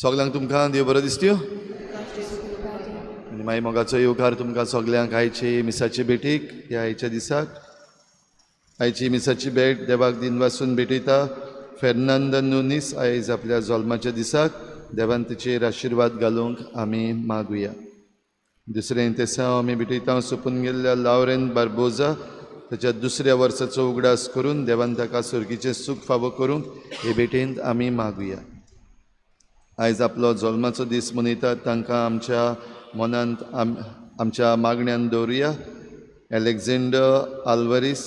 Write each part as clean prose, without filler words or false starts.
सगल्यांक तुमकां देव बरो दिसत्यो आनी मागीर मोगाचो येवकार तुमकां सगल्यांक आयचे मिसाचे भेटीक. ह्या आयच्या दिसाक आयची मिसाची भेट देवाक दिनवासून भेटयता फेर्नांद नुनीस आयज आपल्या जल्माच्या दिसाक देवान तिचेर आशिर्वाद घालूंक आमी मागुया. दुसरें तेसांव आमी भेटयता सोंपून गेल्ल्या लावरेन बार्बोजा ताच्या दुसऱ्या वर्साचो उगडास करून देवान ताका सुर्गीचें सूख फावो करूंक हे भेटेंत आमी मागुया. आयज आपलो जल्माचो दीस मनयतात तांकां आमच्या मनांत आमच्या मागण्यान दवरुया. Alexander Alvares,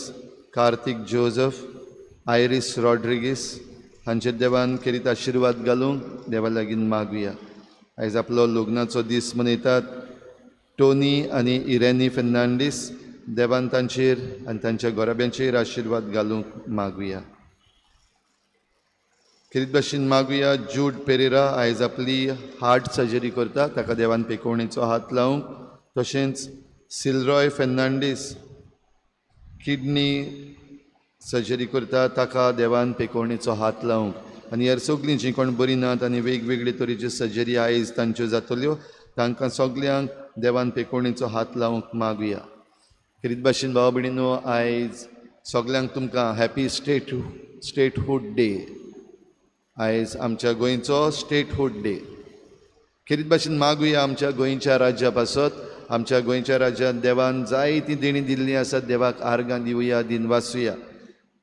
Kartik Joseph, Iris Rodrigues हांचेर देवान खेरीत आशिर्वाद घालूंक देवा लागीं मागुया. आयज आपलो लग्नाचो दीस मनयतात टोनी आनी इरेनी फेर्नांडीस देवान तांचेर आनी तांच्या घराब्यांचेर आशिर्वाद घालूंक मागुया. खेरीत भाशेन मागुया जूड पेरेरा आयज आपली हार्ट सर्जरी करता ताका देवान पेकोवणेचो हात लावंक. तशेंच सिलरॉय फेर्नांडीस किडनी सर्जरी करता ताका देवान पेकोवणेचो हात लावंक. आनी ह्या सगळीं जीं कोण बरीं नात आनी वेगवेगळे तरेच्यो सर्जरी आयज तांच्यो जातल्यो तांकां सगल्यांक देवान पेकोवणेचो हात लावंक मागुया. खेरीत भाशेन भाव भयणीनो आयज सगल्यांक तुमकां हॅपी स्टेटहूड डे. आयज आमच्या गोंयचो स्टेटहूड डे. खेरीत भाशेन मागुया आमच्या गोंयच्या राज्या पासत. आमच्या गोंयच्या राज्यांत देवान जायतीं देणीं दिल्लीं आसात देवाक आर्गां दिवया, दिनवासुया.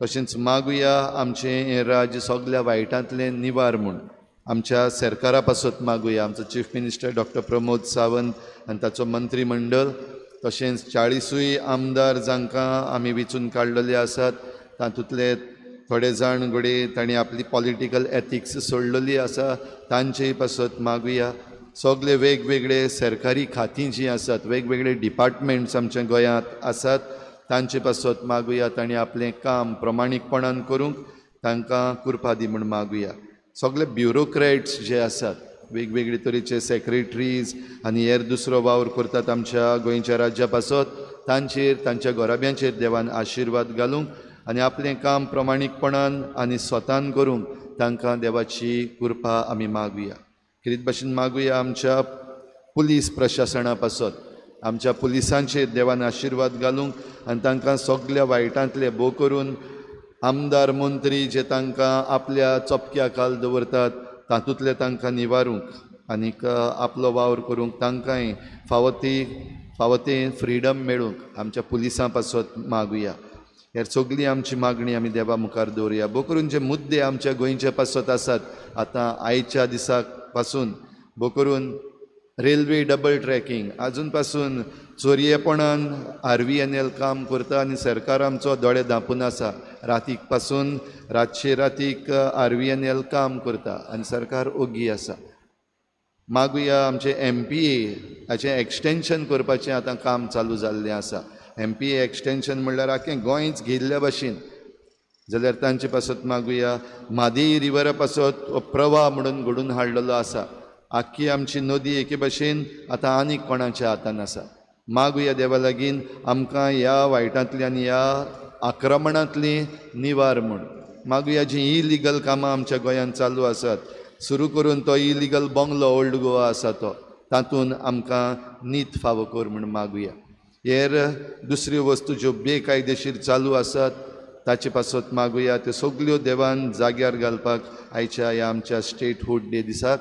तशेंच मागुया आमचें हें राज्य सगल्या वायटांतलें निवार म्हूण आमच्या सरकारा पासत मागुया. आमचो chief minister doctor Pramod Sawant आनी ताचो मंत्रीमंडळ तशेंच 40 आमदार जांकां आमी वेंचून काडलेले आसात तातूंतले थोडे जाण घडये तांणी आपली पॉलिटिकल एथिक्स सोडलेली आसा तांचेय पासत मागुया. सगळे वेगवेगळे सरकारी खातीं जीं आसात वेगवेगळे डिपार्टमेंट्स आमच्या गोंयांत आसात तांचे पासत मागुया. तांणी आपलें काम प्रमाणीकपणान करूंक तांकां कृपा दी म्हूण मागुया. सगळे ब्युरोक्रॅट्स जे आसात वेगवेगळे तरेचे सेक्रेटरीज आनी हेर दुसरो वावर करतात आमच्या गोंयच्या राज्या पासत तांचेर तांच्या घराब्यांचेर देवान आशिर्वाद घालूंक आनी आपलें काम प्रमाणीकपणान आनी स्वतान करूंक तांकां देवाची कृपा आमी मागुया. खेरीत भाशेन मागुया आमच्या पुलीस प्रशासना पासत. आमच्या पुलिसांचेर देवान आशिर्वाद घालूंक आनी तांकां सगल्या वायटांतले भोव करून आमदार मंत्री जे तांकां आपल्या चपक्या खाल दवरतात तातूंतले तांकां निवारूंक आनीक आपलो वावर करूंक तांकांय फावो ती फावो तें फ्रिडम मेळूंक आमच्या पुलिसां पासत मागुया. ह्या सगळी आमची मागणी आमी देवा मुखार दवरुया. भोव करून जे मुद्दे आमच्या गोंयच्या पासत आसात आतां आयच्या दिसाक पासून भोव करून रेल्वे डबल ट्रॅकिंग आजून पासून चोरयेपणान RVNL काम करता आनी सरकार आमचो दोळे धांपून आसा. रातीक पासून रातचे रातीक RVNL काम करता आनी सरकार ओगी आसा. मागुया आमचें MPA हाचें एक्सटेंशन करपाचें आतां काम चालू जाल्लें आसा. MPA extension म्हणल्यार आख्खें गोंयच घेयल्ल्या भाशेन जाल्यार तांचे पासत मागुया. म्हादई रिवरा पासत प्रवाह म्हणून घडून हाडलेलो आसा. आख्खी आमची नदी एके भाशेन आतां आनीक कोणाच्या हातान आसा. मागुया देवा लागीं आमकां ह्या वायटांतल्यान ह्या आक्रमणांतली निवार म्हूण. मागुया जीं इलिगल कामां आमच्या गोंयांत चालू आसात सुरू करून तो इलिगल बंगलो ओल्ड गोवा आसा तो तातूंत आमकां नीत फावो कर म्हूण मागुया. हेर दुसऱ्यो वस्तू ज्यो बेकायदेशीर चालू आसात ताचे पासत मागुया. त्यो सगल्यो देवान जाग्यार घालपाक आयच्या ह्या आमच्या स्टेटहूड डे दिसाक.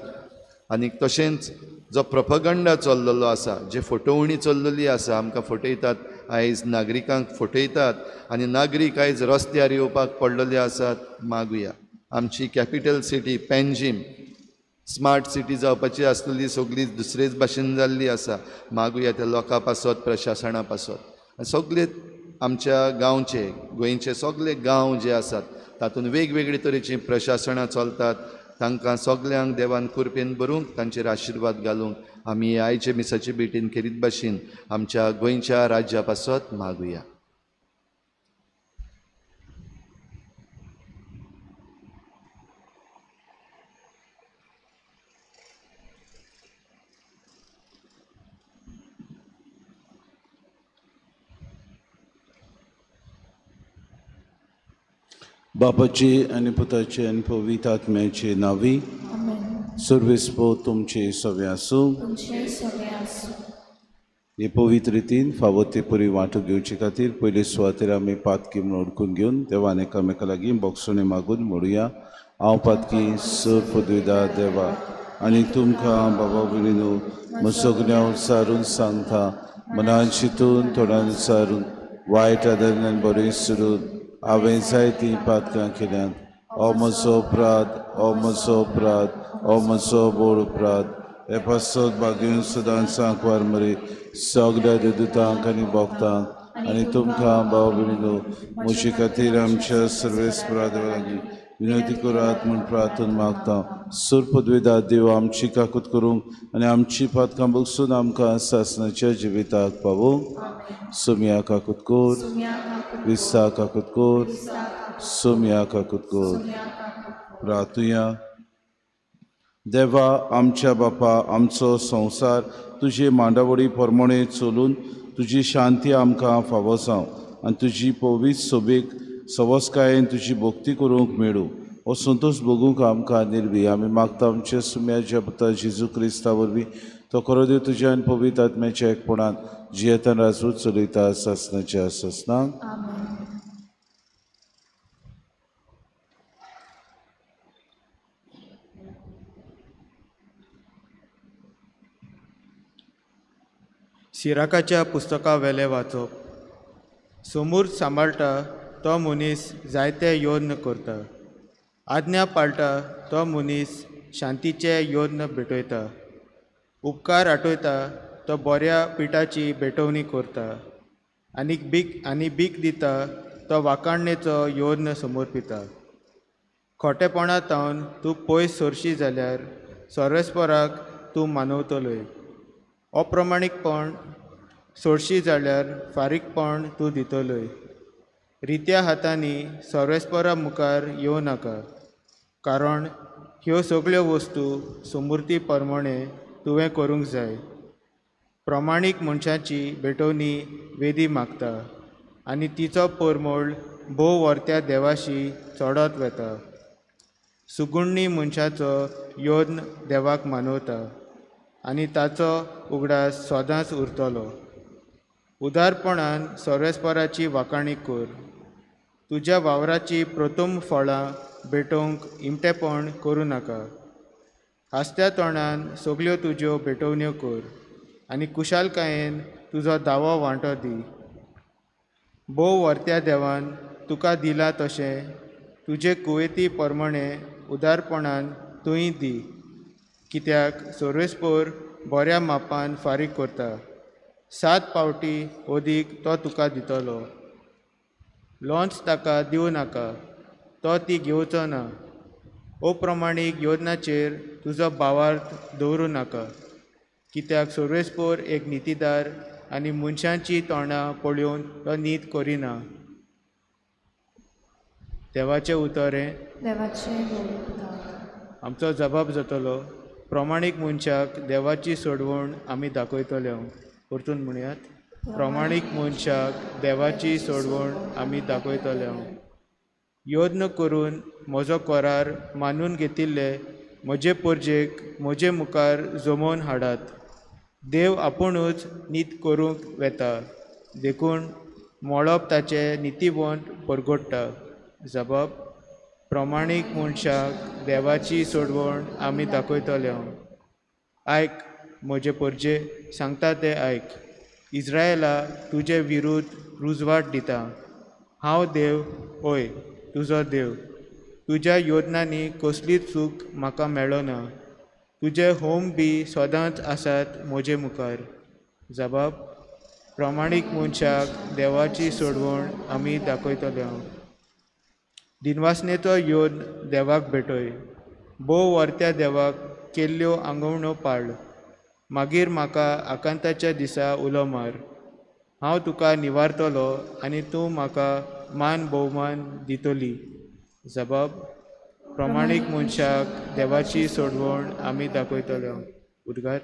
आनी तशेंच जो प्रपगंडा चल्लेलो आसा जे फटोवणी चल्लेली आसा आमकां फटयतात आयज नागरिकांक फटयतात आनी नागरीक आयज रस्त्यार येवपाक पडलेले आसात. मागुया आमची capital city Panjim smart city जावपाची आसलेली सगळी दुसरेच भाशेन जाल्ली आसा. मागुया त्या लोकां पासत प्रशासना पासत आनी सगळे आमच्या गांवचे गोंयचे सगळे गांव जे आसात तातूंत वेगवेगळे तरेचीं प्रशासनां चलतात, तांकां सगल्यांक देवान कृपेन भरूंक, तांचेर आशिर्वाद घालूंक आमी आयचे मिसाचे भेटीन खेरीत भाशेन आमच्या गोंयच्या राज्या पासत मागुया. बापाचे आनी पुताचे आनी पवित्र आत्म्याचे नांवी सर्वेस्पो तुमचे सगळे आसूं. हे पवित्र रितीन फावो ते परी वांटो घेवचे खातीर पयले सुवातेर आमी पातकी म्हणून ओळखून घेवन देवान एकामेका लागीं बोगसणे मागून म्हणुया. हांव पातकी सर पदवीदा देवा आनी तुमकां बाबा भयणीनो म्हजो सारून सांगता, मनान चिंतून तोंडान सारून वायट आदरान बरें सोडून हांवें जायतीं पातकां केल्यांत. हो म्हजो अपराध, हो म्हजो अपराध, हो म्हजो बोड अपराध. हे पासत भाग्यून सदांच सांकवार मरे सगळ्या देवदूतांक आनी भक्तांक आनी तुमकां भाव भयणीनो म्हजे खातीर आमच्या सर्वेस्परा देवा लागीं विनवती करात म्हूण प्रार्थना मागता. सुर पदवेदा देव आमची काकूत करूंक आनी आमची पातकां बगसून आमकां सासणाच्या जिविताक पावोवंक. सोमया काकूत कोर, विसा काकूत कोर, सोमया काकूत कोर. प्रार्थुया. देवा आमच्या बापा, आमचो संवसार तुजे मांडावळी प्रमाणे चलून तुजी शांती आमकां फावो जावं आनी तुजी पवित्र सोबीक सवसकायेन तुजी भक्ती करूंक मेळूं. हो संतोश भोगूंक आमकां निर्वी आमी मागता आमच्या सुम्याच्या पुता जेजू क्रिस्ता वरवीं. तो खरो देव तुज्या आनी पवित्र आत्म्याच्या एकपणान जियेतान राजूच चलयता सासणाच्या सासणाक. सिराकाच्या पुस्तका वेलें वाचप. समूर्त सांबाळटा तो मनीस जायते यत्न करता, आज्ञा पाळटा तो मनीस शांतीचे यत्न भेटयता, उपकार आठयता तो बऱ्या पिठाची भेटवणी करता आनी भीक दिता तो वाखाणणेचो यत्न समर्पिता. खोटेपणा तावन तूं पयस सरशी जाल्यार सर्वेस्पराक तूं मानवतलोय, अप्रमाणीकपण सोडशी जाल्यार फारीकपण तूं दितलोय. रित्या हातांनी सर्वेस्परा मुखार येवं नाका, कारण ह्यो सगळ्यो वस्तू समूर्ती प्रमाणे तुवें करूंक जाय. प्रमाणीक मनशाची भेटवणी वेदी मागता आनी तिचो परमळ भोव वर्त्या देवाशी चडत वता. सुगुण्णी मनशाचो यत्न देवाक मानवता आनी ताचो उगडास सदांच उरतलो. उदारपणान सर्वेस्पराची वाखाणी कर, तुज्या वावराची प्रथम फळां भेटोवंक इमटेपण करूं नाका. हांसत्या तोंडान सगल्यो तुज्यो भेटवण्यो कर आनी कुशालकायेन तुजो दावो वांटो दी. भोव वर्त्या देवान तुका दिलां तशें तुजे कुवेती प्रमाणे उदारपणान तूंय दी, कित्याक सर्वेस्पर बऱ्या मापान फारीक करता. 7 पावटी अदीक तो तुका दितलो. लोंच ताका दिवं नाका, तो ती घेवचो ना. अप्रमाणीक योजनाचेर तुजो भावार्थ दवरूं नाका, कित्याक सर्वेस्पर एक नितीदार आनी मनशांची तोंडां पळोवन तो नीत करिना. देवाचें उतर हें आमचो जबाब जातलो. प्रमाणीक मनशाक देवाची सोडवण आमी दाखयतले. परतून म्हणयात, प्रमाणीक मनशाक देवाची सोडवण आमी दाखयतले. यत्न करून म्हजो करार मानून घेतिल्ले म्हजे परजेक म्हजे मुखार जमोवन हाडात. देव आपुणूच नीत करूंक वेता, देखून मळब ताचें नितीवंत परगट्टा. जबाब प्रमाणीक मनशाक देवाची सोडवण आमी दाखयतले. आयक म्हजे परजे, सांगता तें आयक. इस्रायला तुजे विरुद्ध रुजवाट दिता. हांव देव, हय तुजो देव. तुज्या योजनांनी कसलीच चूक म्हाका मेळना. तुजे होम बी सदांच आसात म्हजे मुखार. जबाब प्रमाणीक मनशाक देवाची सोडवण आमी दाखयतले. दिनवासनेचो योद देवाक भेटय, भोव वर्त्या देवाक केल्ल्यो आंगवण्यो पाळ. मागीर म्हाका आकांताच्या दिसा उलो मार, हांव तुका निवारतलो आनी तूं म्हाका मान भोवमान दितली. जबाब: प्रमाणीक मनशाक देवाची सोडवण आमी दाखयतले. उद्गार.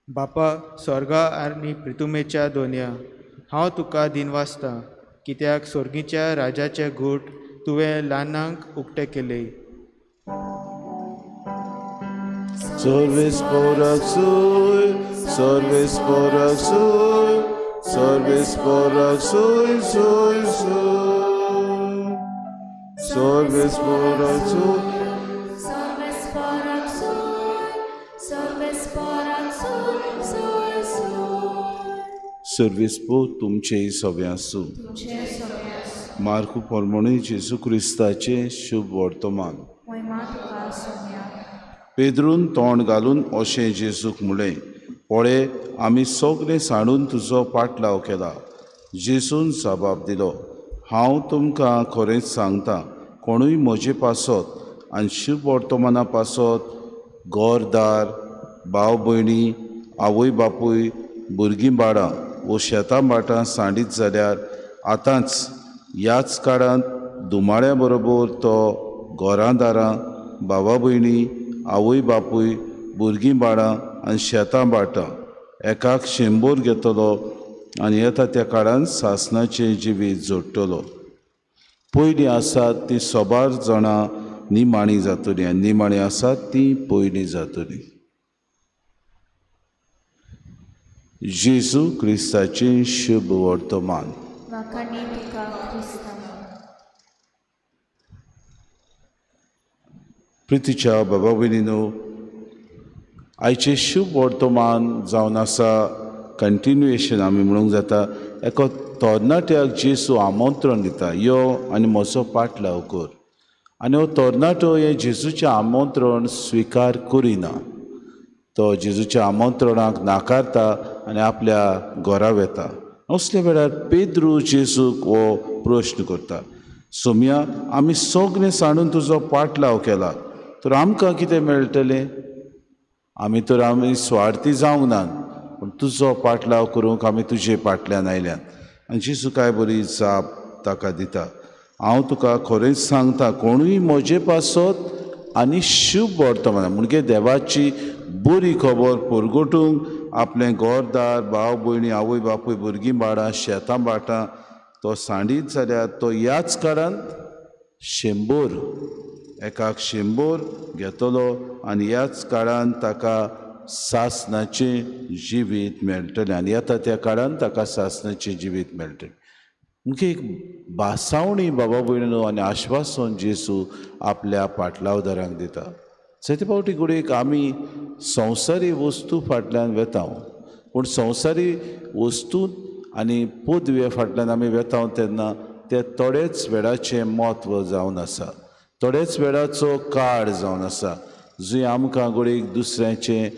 बापा स्वर्गा आनी प्रितुमेच्या दोनया, हांव तुका दिनवासता कित्याक स्वर्गीच्या राजाचे गूट तुवें ल्हानांक उक्ते केले. सर्वेस पोराक सर्वेस पोराक सर्वेस पोराक सोय सोय सोय सर्वेस पोराक सर्वेस पो तुमचेय सगळें आसूं. मार्कू परमणी जेजू क्रिस्ताचें शुभ वर्तमान. पेद्रून तोंड घालून अशें जेजूक म्हणलें, पळे आमी सगळें सांडून तुजो पाटलाव केला. जेजून जबाब दिलो, हांव तुमकां खरेंच सांगता, कोणूय म्हजे पासत आनी शुभ वर्तमाना पासत घरदार, भाव भयणी, आवय बापूय, भुरगीं बाळां वो शेतां भाटां सांडीत जाल्यार आतांच ह्याच काळांत दुमाळ्या बरोबर तो घरां दारां, भावा भयणी, आवय बापूय, भुरगीं बाळां आनी शेतां भाटां एकाक 100 घेतलो आनी येता त्या काळांत सासणाचें जिवीत जोडटलो. पयलीं आसात ती सोबार जाणां निमाणी जातली आनी निमाणी आसात ती पयलीं जातली. जेजू क्रिस्ताचें शुभ वर्तमान. प्रितीच्या बाबा भयणीनो, आयचें शुभ वर्तमान जावन आसा कंटिन्युएशन आमी म्हणूंक जाता. एका तरणाट्याक जेजू आमंत्रण दिता, यो आनी म्हजो पाटलाव कर. आनी हो तरणाटो हें जेजूचें आमंत्रण स्विकार करिना. तो जेजूच्या आमंत्रणाक नाकारता आनी आपल्या घरा वेता. असल्या वेळार पेद्रू जेजूक हो प्रश्न करता, सोम्या आमी सगळें सांडून तुजो पाटलाव केला तर आमकां कितें मेळटलें? आमी तर आमी स्वार्थी जावंक नात, पूण तुजो पाटलाव करूंक आमी तुजे पाटल्यान आयल्यात. आनी जेजू काय बरी जाप ताका दिता, हांव तुका खरेंच सांगता, कोणूय म्हजे पासत आनी शुभ वर्तमान म्हणजे देवाची बरी खबर परगटूंक आपलें घरदार, भाव भयणी, आवय बापूय, भुरगीं बाळां, शेतां भाटां तो सांडीत जाल्यार तो ह्याच काळांत 100 एकाक 100 घेतलो आनी ह्याच काळांत ताका सासणाचें जिवीत मेळटलें आनी येता त्या काळांत ताका सासणाचें जिवीत मेळटलें. म्हणजे एक भासावणी बाबा भयणीनो आनी आश्वासन जेजू आपल्या पाटलावदारांक दिता. जायते फावटी घडयेक आमी संवसारी वस्तू फाटल्यान वेता, पूण संवसारी वस्तू आनी पदवे फाटल्यान आमी वेता तेन्ना ते थोडेच वेळाचें म्हत्व जावन आसा, थोडेच वेळाचो काळ जावन आसा, जंय आमकां घडयेक दुसऱ्याचें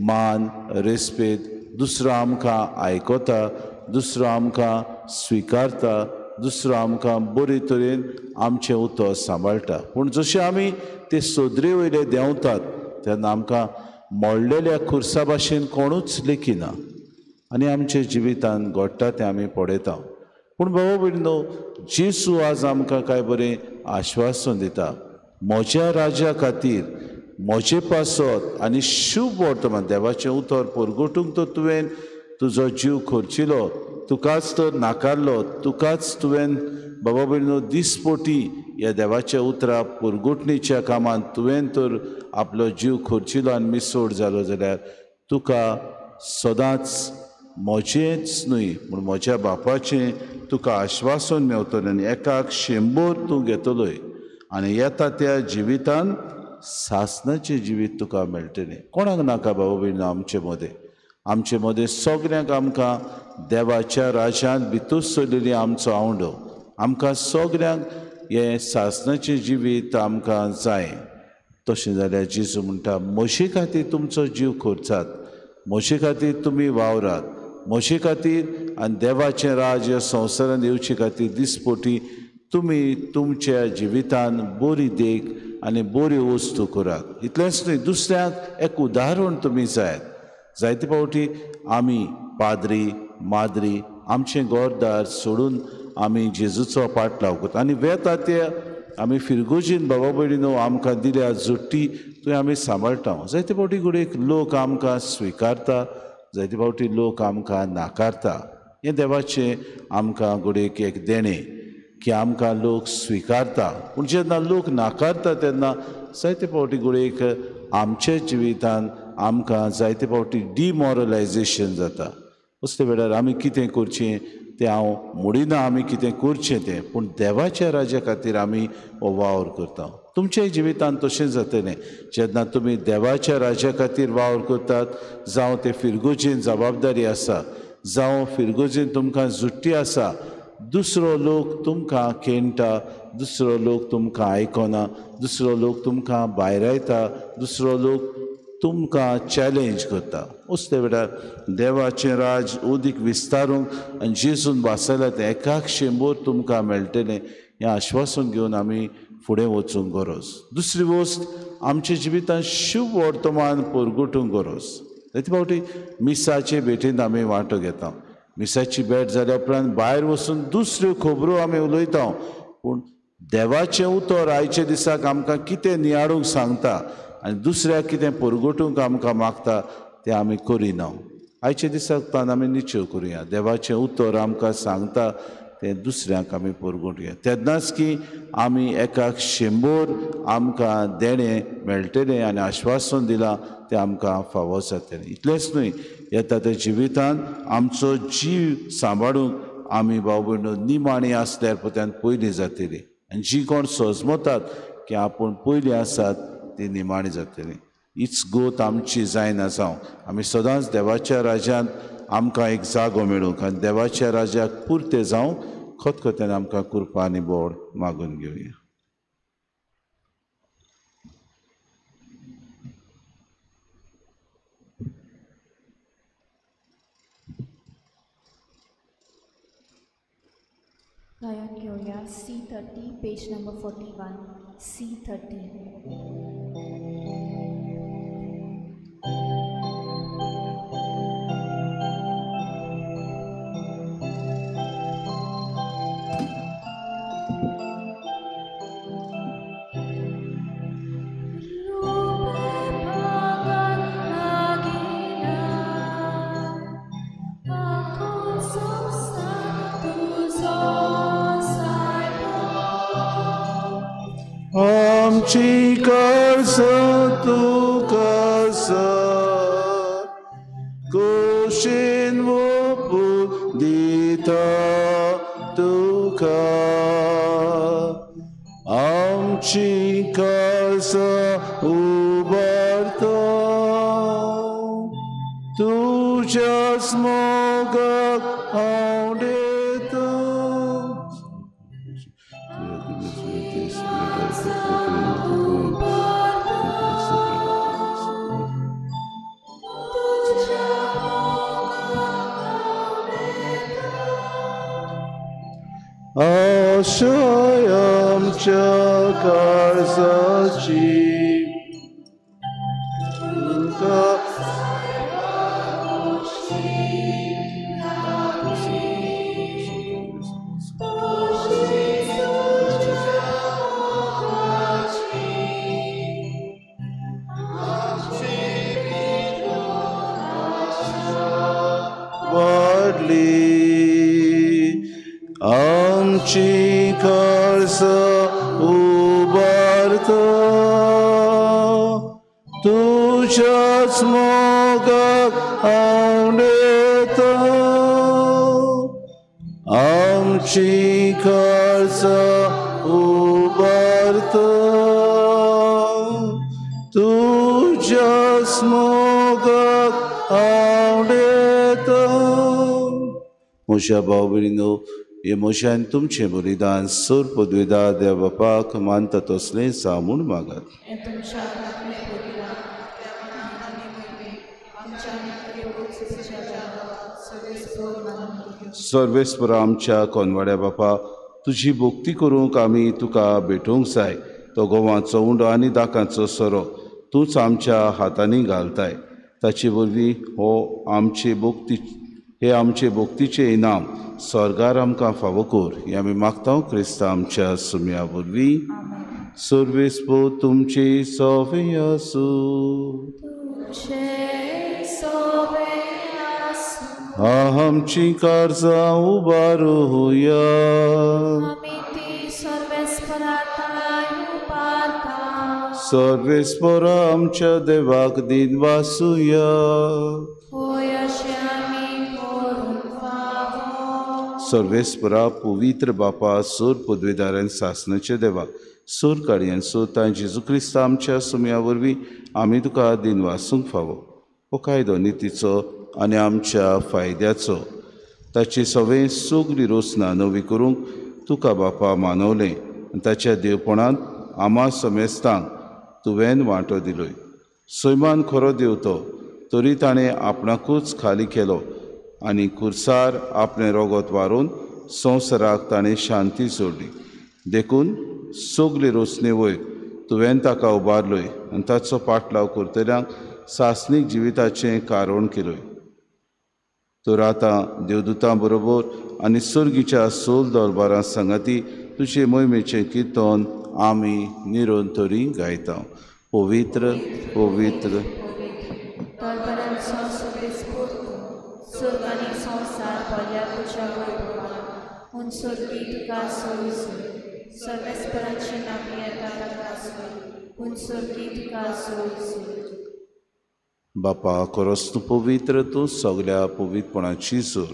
मान रेस्पेद, दुसरो आमकां आयकता, दुसरो आमकां स्विकारता, दुसरो आमकां बरे तरेन आमचें उतर सांबाळटा. पूण जशें आमी ते सदरे वयले देंवतात तेन्ना आमकां मोडलेल्या खुर्सा भाशेन कोणूच लेखिना आनी आमच्या जिवितान घडटा तें आमी पळयता. पूण बाबा भयणीनो, जेजू आज आमकां काय बरें आश्वासन दिता, म्हज्या राज्या खातीर म्हजे पासत आनी शुभ वर्तमान देवाचें उतर परगटूंक तर तुवें तुजो जीव खर्चिलो, तुकाच तर नाकारलो, तुकाच तुवें बाबा भयणीनो दिसपोटी ह्या देवाच्या उतरा परगटणीच्या कामांत तुवें तर आपलो जीव खर्चिलो आनी मिसोड जालो जाल्यार तुका सदांच म्हजेंच न्हय पूण म्हज्या बापाचें तुका आश्वासन मेवतलें आनी एकाक 100 तूं घेतलोय आनी येता त्या जिवितान सासणाचें जिवीत तुका मेळटलें. कोणाक नाका बाबा भयणीनो आमचे मदें, आमचे मदें सगल्यांक आमकां देवाच्या राज्यांत भितर सरलेली आमचो आवडो, आमकां सगल्यांक हें सासणाचें जिवीत आमकां जाय. तशें जाल्यार जेजू म्हणटा म्हजे खातीर तुमचो जीव खर्चात, म्हजे खातीर तुमी वावरात, म्हजे खातीर आनी देवाचें राज्य संवसारांत येवचे खातीर दिसपोटी तुमी तुमच्या जिवितान बरी देख आनी बऱ्यो वस्तू करात. इतलेंच न्हय, दुसऱ्यांक एक उदाहरण तुमी जायात. जायते फावटी आमी पाद्री माद्री आमचें घरदार सोडून आमी जेजूचो पाटलाव करता आनी वेता ते आमी फिरगोजीन बाबा भयणीनो आमकां दिल्या जुट्टी थंय आमी सांबाळटा. जायते फावटी घडयेक लोक आमकां स्विकारता, जायते फावटी लोक आमकां नाकारता. हें देवाचें आमकां घडयेक एक देणें की आमकां लोक स्विकारता, पूण जेन्ना लोक नाकारता तेन्ना जायते फावटी घडयेक आमच्या जिवितान आमकां जायते फावटी डिमॉरलायजेशन जाता. असले वेळार आमी कितें करचें तें हांव म्हणिना आमी कितें करचें तें, पूण देवाच्या राज्या खातीर आमी हो वावर करता. तुमच्या जिवितान तशें जातलें जेन्ना तुमी देवाच्या राज्या खातीर वावर करतात, जावं ते फिरगोजेन जबाबदारी आसा, जावं फिरगोजेन तुमकां जुट्टी आसा, दुसरो लोक तुमकां खेणटा, दुसरो लोक तुमकां आयकना, दुसरो लोक तुमकां भायरायता, दुसरो लोक तुमकां चॅलेंज करता. असल्या वेळार देवाचें राज उदीक विस्तारूंक आनी जेजून वाचयला तें एकाक 100 तुमकां मेळटलें हें आश्वासन घेवन आमी फुडें वचूंक गरज. दुसरी वस्त, आमच्या जिवितांत शुभ वर्तमान परगटूंक गरज. जायते फावटी मिसाचे भेटींत आमी वांटो घेता, मिसाची भेट जाल्या उपरांत भायर वचून दुसऱ्यो खबरो आमी उलयता, पूण देवाचें उतर आयच्या दिसाक आमकां कितें नियाळूंक सांगता आनी दुसऱ्याक कितें परगटूंक आमकां मागता तें आमी करिना. आयच्या दिसाक तान आमी निश्चय करुया, देवाचें उतर आमकां सांगता तें दुसऱ्यांक आमी परगटुया, तेन्नाच की आमी एकाक 100 आमकां देणें मेळटलें आनी आश्वासन दिलां तें आमकां फावो जातलें. इतलेंच न्हय, येता त्या जिवितान आमचो जीव सांबाळूंक आमी भाव भयणो निमाणी आसल्यार पत्यान पयलीं जातली आनी जी कोण सजमतात की आपूण पयलीं आसात ती निमाणी जातली. हीच गोत आमची जायना जावं, आमी सदांच देवाच्या राज्यांत आमकां एक जागो मेळूंक आनी देवाच्या राज्याक पुरते जावंक खतखत्यान आमकां कृपा आनी बोड मागून घेवया. गायन घेवया C30 page number 41 C30. आमची कर्ज तुका सर कुशीन वोपू दिता तुका, आमची कर्ज उबारता तुज्याच मोगाक हांव दिता. आशय आमच्या काळजाची तुका वाडली, आमची कर्ज उबारता तुज्याच मोगाक हांव दिता. आमची काळजां उबारता तुज्याच मोगाक आवडता. म्हज्या भाव भयणीनो, हे म्हज्यान तुमचें बलिदान सोर पदवेदा देव बापाक मानता तसलें जावं म्हूण मागात. सर्वेस्परा आमच्या कोनवाड्या बापा, तुजी भक्ती करूंक आमी तुका भेटोवंक जाय. तो गोवाचो उंडो आनी दाकांचो सोरो तूंच आमच्या हातांनी घालताय. ताचे वरवीं हो आमचे भक्ती हे आमचे भक्तीचें इनाम स्वर्गार आमकां फावो कर, हें आमी मागता क्रिस्ता आमच्या सुम्या वरवीं. सर्वेस्पर तुमचे सोवे आसूं. आमची काळजां उबारुया. सर्वेस्परा आमच्या देवाक दिन वासुया. सर्वेस्परा पवित्र बापा, सोर पदवेदारान सासनाचे देवा, सोर काडयेन सोतां जेजू क्रिस्ता आमच्या सुम्या वरवीं आमी तुका दिन वासूंक फावो. हो कायदो नितीचो आनी आमच्या फायद्याचो, ताची सगळें सगळी रोसना नवी करूंक तुका बापा मानवलें आनी ताच्या देवपणांत आमा समेस्तांक तुवें वांटो दिलोय. सैमान खरो देव तो, तरी ताणें आपणाकूच खाली केलो आनी कुर्सार आपलें रोगत वारून संवसाराक ताणें शांती सोडली. देखून सगळी रोसणे वयर तुवें ताका उबारलोय आनी ताचो पाटलाव करतल्यांक सासणीक जिविताचें कारण केलोय. तर आतां देवदूतां बरोबर आनी सर्गीच्या सोल दरबारां सांगाती तुजे मोहिमेचें किर्तन आमी निरंतरी गायता. पवित्र पवित्र बापा, खरोच तूं पवित्र, तूं सगल्या पवित्रपणाची जोर.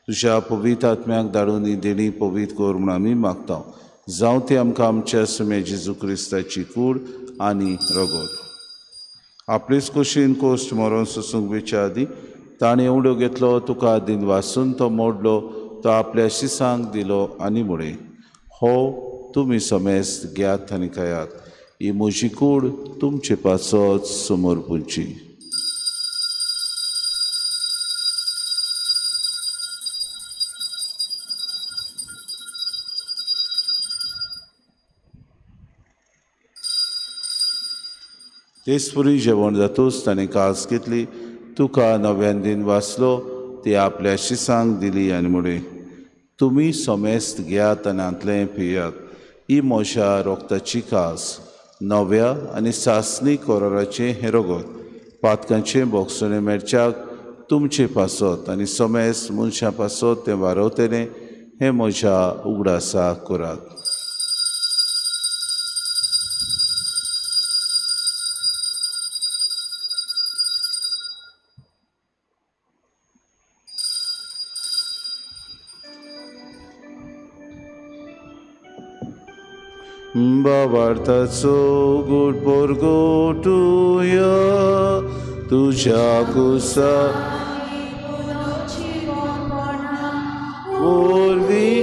तुज्या पवित्र आत्म्याक धाडून ही देणी पवित्र कर म्हूण आमी मागता. जावं ती आमकां आमच्या सुम्या जेजू क्रिस्ताची कूड आनी रगत. आपलेच कुशीन कोश्ट मरोन सोसूंक वेच्या आदीं ताणें उडो घेतलो, तुका दिन वासून तो मोडलो, तो आपल्या शिसांक दिलो आनी म्हळें, हो तुमी समेस्त घेयात आनी खायात, ही म्हजी कूड तुमचे पासत समर्पूची. तेच पुरी जेवण जातूच ताणें कास घेतली, तुका नव्यान दिन वाचलो, ती आपल्या शिसांक दिली आनी म्हळें, तुमी समेस्त घेयात आनी हांतलें पियात, ही म्हज्या रोगताची कास, नव्या आनी सासणी कराराचें हें रगत, पातकांचें बोगसणें मेळच्याक तुमचे पासत आनी समेस्त मनशां पासत तें वारवतलें, हें म्हज्या उगडासाक करात. बाबार्थाचो गुड पोरगोटुया तुझ्या कुसा वरवीं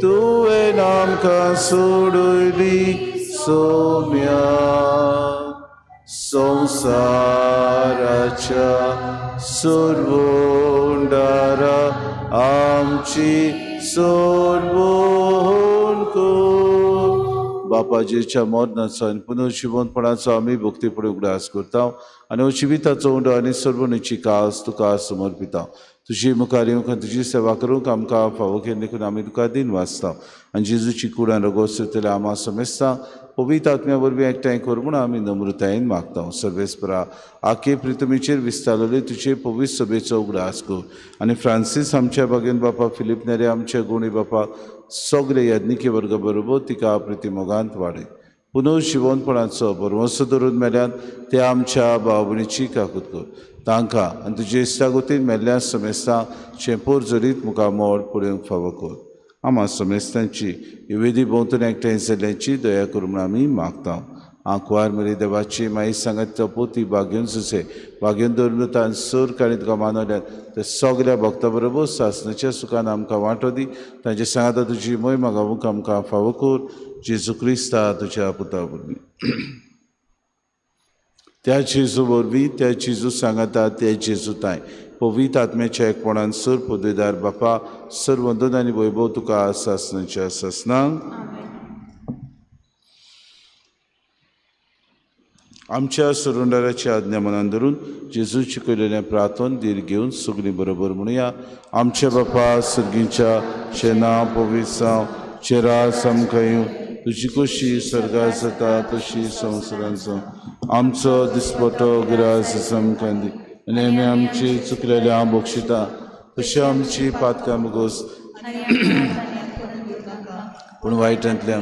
तुवें आमकां सोडयली सोम्या संवसाराच्या सर्वोंडारा आमची सोडवण कर. बापाजीच्या मरणाचो आनी पुनर्जिवनपणाचो आमी भक्तीपणी उगडास करता आनी जिविताचो उंडो आनी सर्वणीची कास तुका समर्पिता. तुजी मुखार येवंक आनी तुजी सेवा करूंक आमकां फावो केली देखून आमी तुका दिन वाचता आनी जेजूची कुडान रगत सोदतल्या आमा समेस्ता पवित्र आत्म्या वरवीं एकठांय कर म्हूण आमी नम्रतायेन मागता. सर्वेस्परा आखे प्रितमीचेर विस्तारलेले तुजे पवित्र सभेचो उगडास कर आनी फ्रांसीस आमच्या बागेन बापा, फिलीप नेरे आमच्या गुणी बापा, सगळे याज्ञिकी वर्गा बरोबर तिका प्रितिमोगांत वाडय. पुनर्जिवनपणाचो भरवंसो धरून मेल्यान ते आमच्या भाव भयणीची काकूत कर. तांकां आनी तुजे इश्टागतीन मेल्ल्या समेस्तां चेंपोर जरीत मुखामळ पळोवंक फावो कर. आमा समेस्तांची वेदी भोंवतणी एकठांय जाल्ल्याची दया करूं म्हूण आमी मागता. आंकवार मरी देवाची माई सांगात तो पोती बागेवन सुसे बागेवन दवरून सोर काणी तुका मानवल्यात ते सगल्या भक्ता बरोबर सासणाच्या सुखान आमकां वांटो दी. तांचे सांगाता तुजी मोहिमा गावूंक आमकां फावो कर जेजू क्रिस्ता तुज्या पुता वरवीं. त्या जेजू वरवीं, त्या जेजू सांगाता, त्या जेजू ताय पवित्र आत्म्याच्या एकपणान सर पदवीदार बापा सर वंदन आनी वैभव तुका सासणाच्या सासणाक. आमच्या सरुंडाराची आज्ञा मनान धरून जेजूची केलेलें प्रार्थन धीर घेवन सगळीं बरोबर म्हणुया. आमच्या बापा सर्गीच्या शेना पवित्र जावं, तुजें राज आमकां येवं, तुजी कशी स्वर्गार जाता तशी संवसारांत जावं. आमचो दिसपटो गिरास आमकां दी आनी आमी आमची चुकलेल्या बक्षिता तशी आमची पातकां मुगोस पूण वायटांतल्या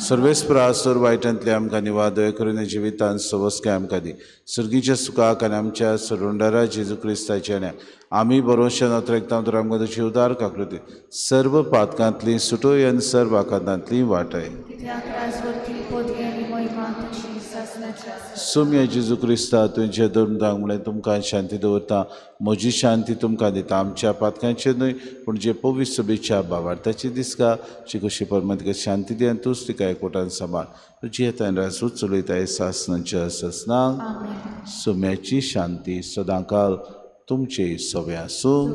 सर्वेस्परा सर वायटांतल्या आमकां निवादय करून जिवितान सवस्काय आमकां दी. सर्गीच्या सुखाक आनी आमच्या सरुंडारा जेजू क्रिस्ताच्या आमी बरोवच्या नोत्रेकता तर आमकां तुजी उदार काकृती सर्व पातकांतली सुटोय आनी सर्व आकांतांतली वाटय. सोम्या जेजू क्रिस्ता तुमच्या धर्मदांक म्हणलें तुमकां शांती दवरता, म्हजी शांती तुमकां दिता. आमच्या पातकांचेर न्हय पूण जे पवित्र सभेच्या भावार्थाची दिसका जी कशी परमात्मा शांती दी आनी तूंच तिका एकवटान सांबाळ. तुजी येतान राजूच चलयताय सासणाच्या सासणाक. सोम्याची शांती सदांकाल तुमचे सवे आसूं.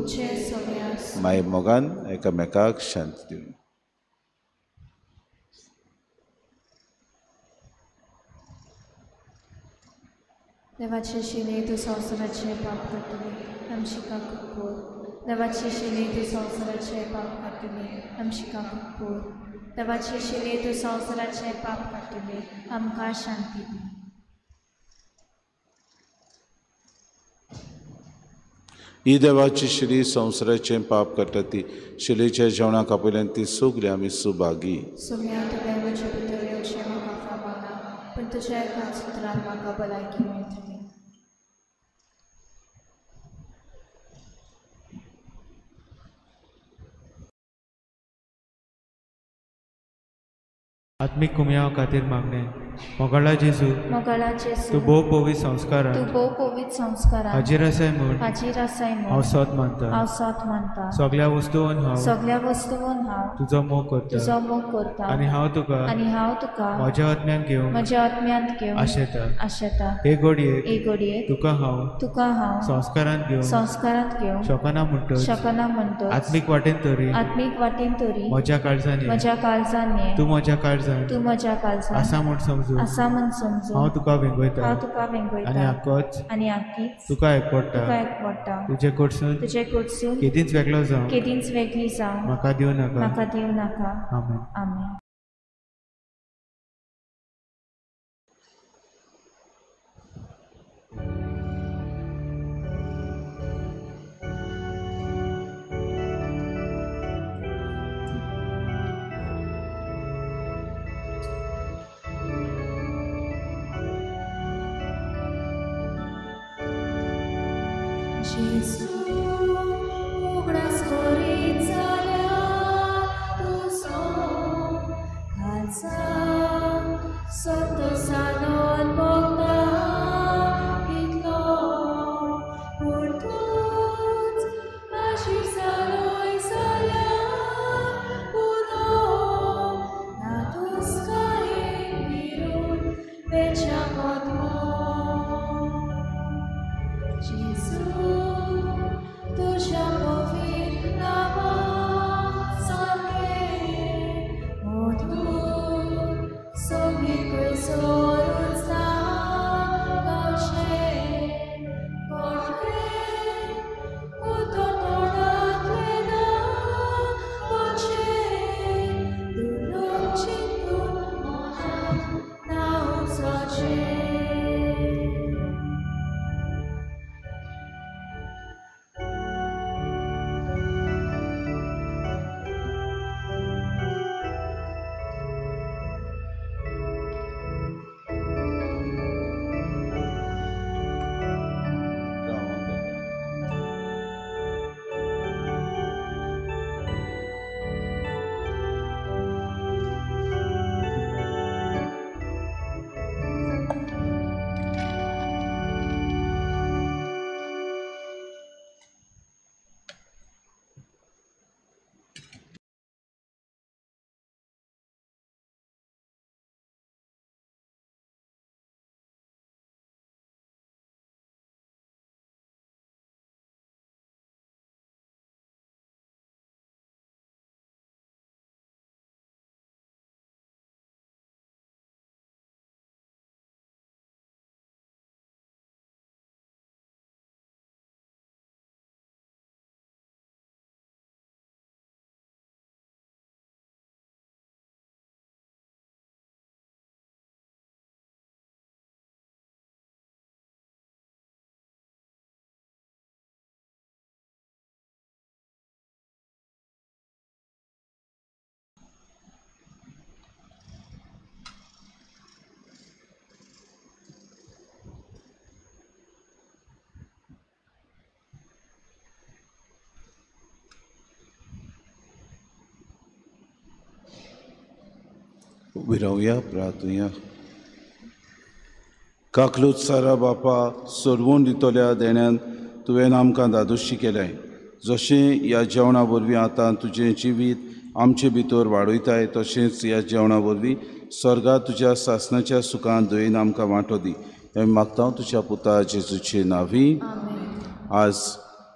माय मोगान एकामेकाक शांती दिवं. देवाचे शिले तूं संवसाराचे पाप काडटले आमची काकूट पोर. देवाचे शिले तूं संवसाराचे पाप काडटले आमची काकूट पोर. देवाचे शिले तूं संवसाराचे पाप काडटले आमकां शांती दी. ही देवाची शिली संवसाराचें पाप काडटा ती शिलेच्या जेवणाक आपयल्यान ती सगळी आमी सुभागी. सोम्या तुवें म्हजे भितर येवचें म्हाका फावना पूण तुज्या एकाच उतरान म्हाका भलायकी मेळटली. आत्मीक कुमयाव खातीर मागणें. मोगाळा जेजू, मोगाळा जेजू, तूं भोव पवित्र संस्कारान, तूं भोव पवित्र संस्कारान हाजीर आसाय म्हूण, हाजीर आसाय म्हूण हांव सोद मानता, हांव सोद मानता. सगळ्या वस्तून हांव, सगळ्या वस्तून हांव तुजो मोग करता, तुजो मोग करता. आनी हांव तुका, आनी हांव तुका म्हज्या आत्म्यांत घेवन, म्हज्या आत्म्यांत घेवन आशेता, आशेता. हे घडयेक, हे घडयेक तुका हांव, तुका हांव संस्कारांत घेवन, संस्कारांत घेवन शकना म्हणटच, शकना म्हणटच आत्मीक वाटेन तरी, आत्मीक वाटेन तरी म्हज्या काळजान, म्हज्या काळजान तूं म्हज्या काळजान, तूं म्हज्या काळजान आसा म्हूण समजून, आसा म्हूण समजून हांव तुका वेंगयता, हांव तुका वेंगयता. आनी आकोच, आनी आकीच तुका एकवटा, तुका एकवटा. तुजे कडसून, तुजे कडसून केदींच वेगळो जावं, केदींच वेगळी जावं म्हाका दिवं नाका, म्हाका दिवं नाका. आमेन. आमेन. जेजू उगडास करीत जाल्यार तुजो खालसा संतोषान भोगता कितलो, पूण तूंच हाजीर जालोय जाल्यार पुरो ना तुस्कायेन विरून वेच्या गोतमो. जेजू तुज्या पवित्र नांवा सारकें मधूर सोबीत खंयसरूच ना गावचें कोणें उतर तोंडांतलें ना वचचें दुर्लभ चिंतून मनांत ना उपजचें. उबी रावया, प्रार्थुया. काकलूत सारा बापा, सोडवून दितल्या देण्यान तुवें आमकां धादोशी केलें. जशें ह्या जेवणा वरवीं आतां तुजें जिवीत आमचे भितर वाडयताय, तशेंच ह्या जेवणा वरवीं स्वर्गा तुज्या सासणाच्या सुखान दयेन आमकां वांटो दी. आमी मागता तुज्या पुता जेजूचे नांवी. आज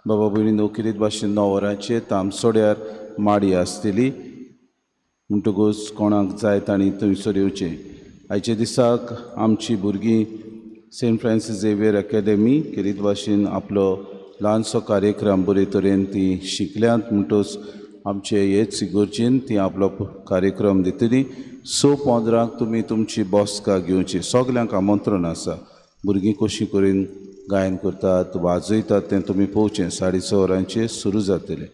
बाबा भयणीनो केरीत भाशेन 9 वरांचेर तामसोड्यार माडी आसतली, म्हणटकूच कोणाक जाय तांणी थंयसर येवचें. आयच्या दिसाक आमची भुरगीं सेंट फ्रांसीस झेवियर अकॅडमी केरीत भाशेन आपलो ल्हानसो कार्यक्रम बरे तरेन ती शिकल्यांत, म्हणटकूच आमचे हेच इगर्जेन ती आपलो कार्यक्रम दितली. 6:15 तुमी तुमची बसका घेवची. सगल्यांक आमंत्रण आसा. भुरगीं कशी करून गायन करतात, वाजयतात तें तुमी पळोवचें. 6:30 वरांचेर सुरू जातलें.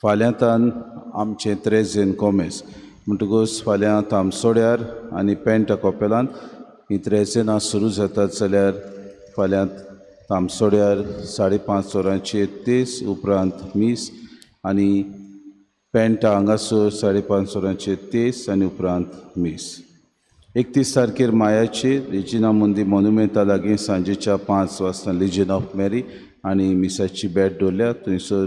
फाल्यां तान आमचें त्रेजेन कोमेस, म्हणटकूच फाल्यां तामसोड्यार आनी पेंटा कपेलान ही त्रेजेनां सुरू जातात. जाल्यार फाल्यां तामसोड्यार 5:30 वरांचेर तेस, उपरांत मीस, आनी पेंटा हांगासर 5:30 वरांचेर तेस आनी उपरांत मीस. 31 तारखेर मायाचेर रेजिना मुंदी मोनुमेंता लागीं सांजेच्या 5 वाजता लिजन ऑफ मॅरी आनी मिसाची भेट दवरल्या. थंयसर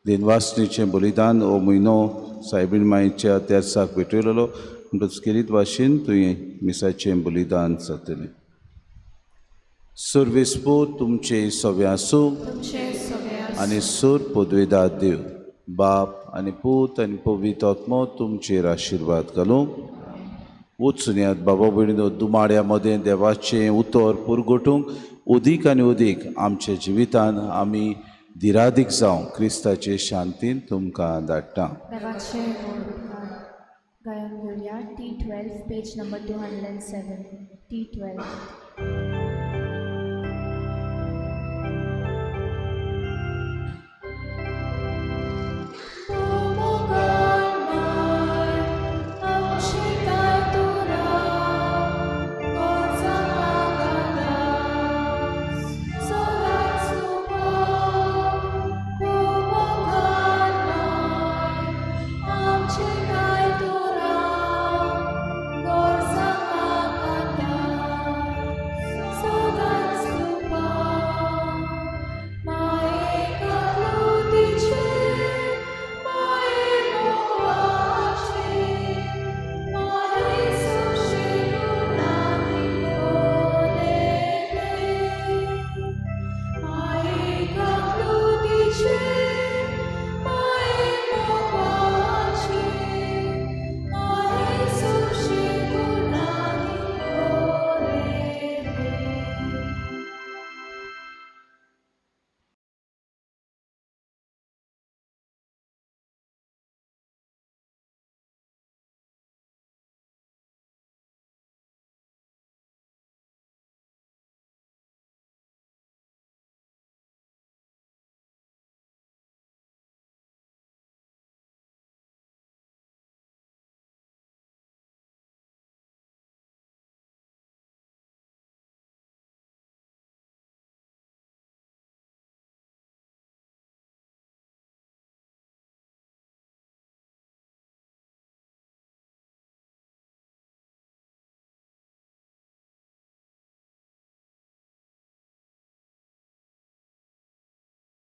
दिनवासणीचें बलिदान हो म्हयनो सायबीण मायच्या तेर्साक भेटयलेलो, म्हणटकच केरीत भाशेन थंय मिसाचें बलिदान जातलें. सर्वेस्पोर तुमचें सगळें आसूं आनी सोर पदवेदार देव बाप आनी पूत आनी पवित्र आत्मो तुमचेर आशिर्वाद घालूं. वचून यात बाबा भयणीनो, दुमाड्या मदें देवाचें उतर पुरगोटूंक उदीक आनी उदीक आमच्या जिवितान आमी दिरादीक जावं क्रिस्ताचे शांतीन तुमकां धाडटा. गायन घेवया T12 page number 207 T12.